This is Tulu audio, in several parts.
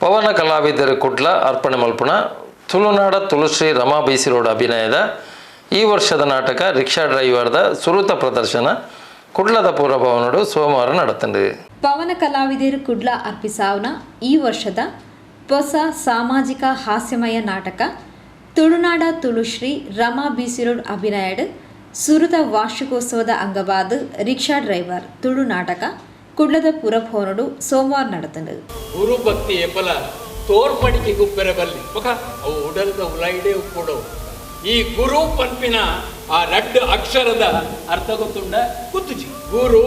ಪವನ ಕಲಾವಿದರು ಕುಡ್ಲ ಅರ್ಪಣೆ ಮಲ್ಪುಣ ತುಳುನಾಡ ತುಳುಶ್ರೀ ರಮಾ ಬೀಸಿರೋಡ್ ಅಭಿನಯದ ಈ ವರ್ಷದ ನಾಟಕ ರಿಕ್ಷಾ ಡ್ರೈವರ್ದ ಸುರುತ ಪ್ರದರ್ಶನ ಕುಡ್ಲದ ಪೂರಭವನಡು ಸೋಮವಾರ ನಡತಂಡು. ಪವನ ಕಲಾವಿದರು ಕುಡ್ಲ ಅರ್ಪಿಸಾವನ ಈ ವರ್ಷದ ಹೊಸ ಸಾಮಾಜಿಕ ಹಾಸ್ಯಮಯ ನಾಟಕ ತುಳುನಾಡ ತುಳುಶ್ರೀ ರಮಾ ಬಿಸಿರೋಡ್ ಅಭಿನಯಡ್ ಸುರುತ ವಾರ್ಷಿಕೋತ್ಸವದ ಅಂಗವಾದ ರಿಕ್ಷಾ ಡ್ರೈವರ್ ತುಳು ನಾಟಕ ಕುಡ್ಲದ ಪುರಭವನಡು ಸೋಮವಾರ ನಡೆತಂಡು. ಗುರು ಭಕ್ತಿ ಎಪಲ ತೋರ್ಪಡಿಕೆ ಗುಪ್ಪೆರೆ ಬಲ್ಲಿ ಬೊಕ ಅವು ಉಡಲ್ದ ಉಲೈಡೆ ಉಪ್ಪುಡು. ಈ ಗುರು ಪನ್ಪಿನ ಆ ರಡ್ಡ್ ಅಕ್ಷರದ ಅರ್ಥ ಗೊತ್ತುಂಡ? ಗೊತ್ತುಜಿ. ಗುರು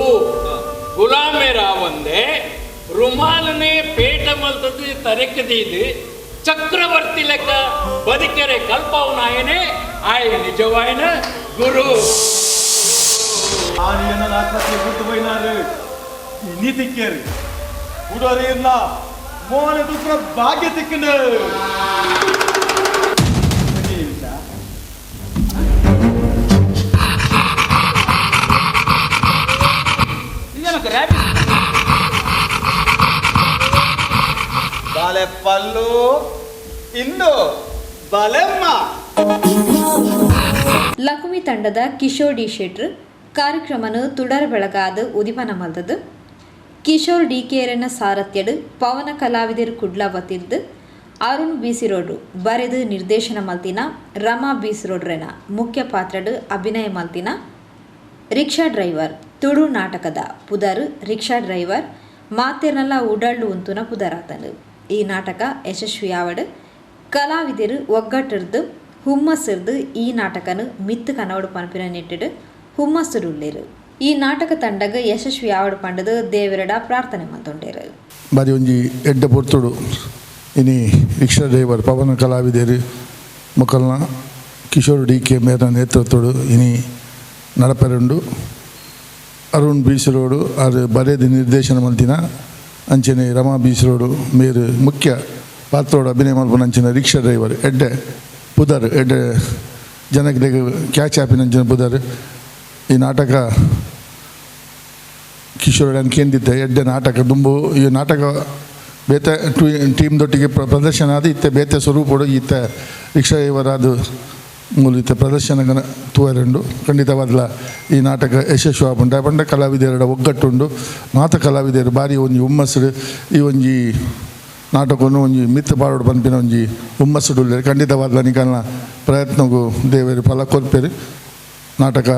ಗುಲಾಮೆರಾವಂದೆ ರುಮಾಲನೆ ಪೇಟ ಮಲ್ತದ್ದು ತರೆಕ್ ದೀದ್ ಚಕ್ರವರ್ತಿ ಲೆಕ್ಕ ಬದುಕೆರೆ ಕಲ್ಪವನಾಯನೆ ಆಯ್ ನಿಜವಾಯನ ಗುರು. ಆನಿಯನ ಆತ್ಮಹತ್ಯೆ ಗುರ್ತು ಪೋಯಿನಾರು ಇನಿ ತಿಕ್ಕೇರು ಕುಡೋರಿ ಇಲ್ಲ ಮೋನೆ ತುಪ್ರ ಭಾಗ್ಯ ತಿಕ್ಕಂಡು. ನಿಮಿಷ. ಬಾಲೆ ಪಲ್ಲು ಇಂದು ಬಲೆಮ್ಮ. ಲಕುಮಿ ತಂಡದ ಕಿಶೋರ್ ಡಿ ಶೆಟ್ರ್ ಕಾರ್ಯಕ್ರಮನು ತುಡರ್ ಬೆಳಗಾದ ಉದಿಪನ ಮಲ್ದದು. ಕಿಶೋರ್ ಡಿ ಕೆರನ ಸಾರಥ್ಯಡು ಪವನ ಕಲಾವಿದರು ಕುಡ್ಲ ವತಿರ್ದು ಅರುಣ್ ಬಿಸಿರೋಡು ಬರೆದು ನಿರ್ದೇಶನ ಮಲ್ತಿನ, ರಮಾ ಬಿಸಿರೋಡ್ರೆನ ಮುಖ್ಯ ಪಾತ್ರಡು ಅಭಿನಯ ಮಲ್ತಿನ ರಿಕ್ಷಾ ಡ್ರೈವರ್ ತುಳು ನಾಟಕದ ಪುದರ್ ರಿಕ್ಷಾ ಡ್ರೈವರ್ ಮಾತೆರ್ನಲ ಉಡಳ್ಳು ಉಂತುನ ಪುದರಾತನು. ಈ ನಾಟಕ ಯಶಸ್ವಿಯಾವಡು, ಕಲಾವಿದರು ಒಗ್ಗಟ್ಟಿರ್ದು ಹುಮ್ಮಸ್ಸಿರ್ದು ಈ ನಾಟಕನು ಮಿತ್ತು ಕನವಡು ಪನ್ಪಿನ ನೆಟ್ಟಿಡು ಹುಮ್ಮಸ್ಸುಡುಲ್ಲೇರು. ಈ ನಾಟಕ ತಂಡಗ ಯಶಸ್ವಿ ಆವಡು ಪಂಡದು ದೇವರಡ ಪ್ರಾರ್ಥನೆ ಮಲ್ತೊಂಡೇರು. ಬಾರಿ ಒಂಜಿ ಎಡ್ಡೆ ಪೊರ್ತುಡು ಇನಿ ರಿಕ್ಷಾ ಡ್ರೈವರ್ ಪವನ ಕಲಾವಿದರು ಮೊಕಲ್ನ ಕಿಶೋರ್ ಡಿ ಕೆ ಮೇರ್ನ ನೇತೃತ್ವಡು ಇನಿ ನಡಪೆರುಂಡು. ಅರುಣ್ ಬೀಸರೋಡು ಆರು ಬರೇದಿ ನಿರ್ದೇಶನ ಮಲ್ತಿನ, ಅಂಚನೆ ರಮಾ ಬೀಸರೋಡು ಮೇರು ಮುಖ್ಯ ಪಾತ್ರೋಡು ಅಭಿನಯ ಮಲ್ಪುನ ಅಂಚಿನ ರಿಕ್ಷಾ ಡ್ರೈವರ್ ಎಡ್ಡೆ ಪುದರ್, ಎಡ್ಡೆ ಜನಕ್ಲೆಗ್ ಕ್ಯಾಚ್ ಆಪಿನ ಅಂಚಿನ ಪುದರ್. ಈ ನಾಟಕ ಕಿಶೋರ್ ಕೇಂದಿತ್ತೆ, ಎಡ್ಡೆ ನಾಟಕ. ದುಂಬು ಈ ನಾಟಕ ಬೇತೆ ಟೀಮ್ ದೊಟ್ಟಿಗೆ ಪ್ರದರ್ಶನ ಆದ ಇತ್ತೆ ಬೇತೆ ಸ್ವರೂಪಡು ಇತ್ತ ರಿಕ್ಷಾ ಡ್ರೈವರಾದ ಮೂಲು ಇತ್ತೆ ಪ್ರದರ್ಶನ ತೂವರುಂಡು. ಖಂಡಿತವಾದ್ಲ ಈ ನಾಟಕ ಯಶಸ್ವಿ ಆಪುಂಡು. ಪಂಡ ಕಲಾವಿದರ ಒಗ್ಗಟ್ಟುಂಡು. ಮಾತ ಕಲಾವಿದರು ಬಾರಿ ಒಂಜಿ ಹುಮ್ಮಸ್ಸು ಈ ಒಂಜಿ ನಾಟಕನು ಒಂಜಿ ಮಿತ್ತು ಪಾಡೋಡು ಪನ್ಪಿನ ಒಂಜಿ ಹುಮ್ಮಸ್ಸುಡು ಉಲ್ಲೆರ್. ಖಂಡಿತವಾದ್ಲ ನಿಕಲ್ನ ಪ್ರಯತ್ನಗು ದೇವೆರ್ ಫಲ ಕೊರ್ಪೆರ್. ನಾಟಕ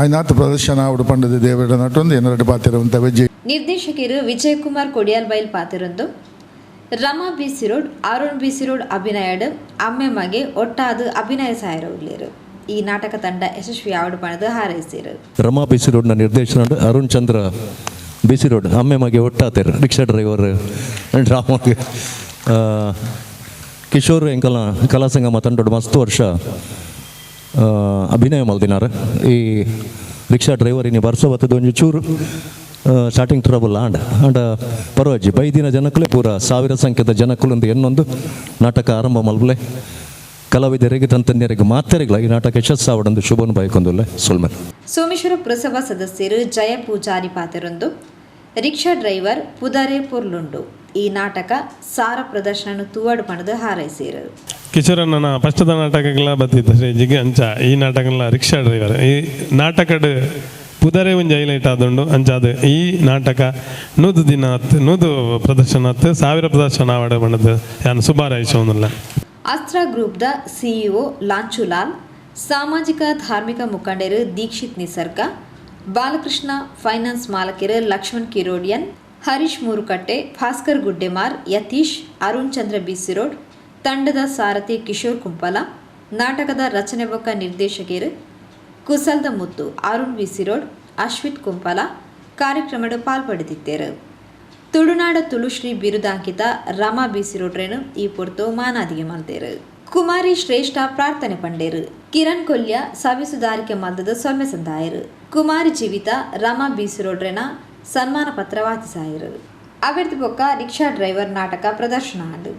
ಆಯ್ನಾತ್ ಪ್ರದರ್ಶನ ಆವಡು ಪಂಡದು ದೇವರ ನಟೊಂದು ಎನ್ನರಡು ಪಾತೆರ ಉಂತವೆ. ಜೈ. ನಿರ್ದೇಶಕರು ವಿಜಯಕುಮಾರ್ ಕೊಡಿಯಾಲ್ ಬೈಲ್ ಪಾತೆರೊಂದು, ರಮಾ ಬಿಸಿರೋಡ್ ಅರುಣ್ ಬಿಸಿರೋಡ್ ಅಭಿನಯಡ್ ಅಮ್ಮೆ ಮಗೆ ಒಟ್ಟಾದ ಅಭಿನಯ ಸಾಯರ ಉಲ್ಲೇರು. ಈ ನಾಟಕ ತಂಡ ಯಶಸ್ವಿ ಆವಡು ಪಣದು ಹಾರೈಸಿರು. ರಮಾ ಬಿಸಿ ರೋಡ್ನ ನಿರ್ದೇಶನ ಅರುಣ್ ಚಂದ್ರ ಬಿಸಿ ರೋಡ್, ಅಮ್ಮೆ ಮಗೆ ಒಟ್ಟಾತೆರ್ ರಿಕ್ಷಾ ಡ್ರೈವರ್ ಡ್ರಾಮಾ. ಕಿಶೋರ್ ಎಂಕಲ್ನ ಕಲಾಸಂಗಮ ತಂಡೋಡು ಮಸ್ತ್ ವರ್ಷ ಅಭಿನಯ ಮಲ್ದಿನಾರ್. ಈ ರಿಕ್ಷಾ ಡ್ರೈವರ್ ಇನಿ ಬರ್ಸ ಬತ್ತದ, ಒಂಜಿ ಚೂರು ಸ್ಟಾರ್ಟಿಂಗ್ ಟ್ರಬಲ್ ಆಂಡ್. ಆಂಡ ಪರವಾಜಿ, ಬೈದಿನ ಜನಕ್ಕಲೇ ಪೂರ ಸಾವಿರ ಸಂಖ್ಯೆದ ಜನಕ್ಕುಲೊಂದು ಎನ್ನೊಂದು ನಾಟಕ ಆರಂಭ ಮಲ್ಪಲೆ. ಕಲಾವಿದರಿಗೆ, ತಂತನ್ಯರಿಗೆ, ಮಾತೆರಿಗ್ಲ ಈ ನಾಟಕ ಯಶಸ್ಸಾವಡೊಂದು ಶುಭನು ಬಯಕೊಂದುಲ್ಲೆ. ಸೊಲ್ಮೆಲ್. ಸೋಮೇಶ್ವರ ಪುರಸಭಾ ಸದಸ್ಯರು ಜಯ ಪೂಜಾರಿ ಪಾತೆರೊಂದು, ರಿಕ್ಷಾ ಡ್ರೈವರ್ ಪುದರೆ ಪೊರ್ಲುಂಡು, ಈ ನಾಟಕ ಸಾರ ಪ್ರದರ್ಶನ ತೂವಡು ಪಣದು ಹಾರೈಸಿರು. ಕಿಶೋರಣ್ಣನ ಫಸ್ಟ್ದ ನಾಟಕಗಳ ಬತ್ತಿತ್ತು ಸ್ಟೇಜಿಗೆ. ಅಂಚ ಈ ನಾಟಕಲ ರಿಕ್ಷಾ ಡ್ರೈವರ್, ಈ ನಾಟಕಡ್ ಪುದರೆ ಒಂಜಿ ಹೈಲೈಟ್ ಆದುಂಡು. ಅಂಚಾದ ಈ ನಾಟಕ 100 ದಿನ ಆತ್, 100 ಪ್ರದರ್ಶನ ಆತ್, 1000 ಪ್ರದರ್ಶನ ಆವಡ ಪಂಡದು ಯಾನ್ ಸುಬಾರಾಯಿಸೋನುಲ್ಲ. ಅಸ್ತ್ರ ಗ್ರೂಪ್ದ ಸಿಇಒ ಲಾಂಚುಲಾಲ್, ಸಾಮಾಜಿಕ ಧಾರ್ಮಿಕ ಮುಖಂಡರು ದೀಕ್ಷಿತ್ ನಿಸರ್ಗ, ಬಾಲಕೃಷ್ಣ ಫೈನಾನ್ಸ್ ಮಾಲಕರು ಲಕ್ಷ್ಮಣ್ ಕಿರೋಡಿಯನ್, ಹರೀಶ್ ಮೂರುಕಟ್ಟೆ, ಭಾಸ್ಕರ್ ಗುಡ್ಡೆಮಾರ್, ಯತೀಶ್, ಅರುಣ್ ಚಂದ್ರ ಬಿಸಿರೋಡ್, ತಂಡದ ಸಾರಥಿ ಕಿಶೋರ್ ಕುಂಪಲ, ನಾಟಕದ ರಚನೆ ಬೊಕ್ಕ ನಿರ್ದೇಶಕರು ಕುಸಲ್ದ ಮುತ್ತು ಅರುಣ್ ಬಿಸಿರೋಡ್, ಅಶ್ವಿತ್ ಕುಂಪಲ ಕಾರ್ಯಕ್ರಮದ ಪಾಲ್ಪಡೆದಿದ್ದರು. ತುಳುನಾಡ ತುಳುಶ್ರೀ ಬಿರುದಾಂಕಿತ ರಮಾ ಬಿಸಿರೋಡ್ರೇನು ಈ ಪೊರ್ತು ಮಾನಾದಿಗೆ ಮಲ್ತೇರು. ಕುಮಾರಿ ಶ್ರೇಷ್ಠ ಪ್ರಾರ್ಥನೆ ಪಂಡೇರು. ಕಿರಣ್ ಕೊಲ್ಯ ಸವಿ ಸುಧಾರಿಕೆ ಮಲ್ದದ ಸೊಲ್ಮೆ ಸಂದಾಯರು. ಕುಮಾರಿ ಜೀವಿತ ರಮಾ ಬಿಸಿರೋಡ್ರೇನ ಸನ್ಮಾನ ಪತ್ರ ವಾಚಿಸಾಯರು. ಅವೆರ್ದು ಬೊಕ್ಕ ರಿಕ್ಷಾ ಡ್ರೈವರ್ ನಾಟಕ ಪ್ರದರ್ಶನ ಆಂಡು.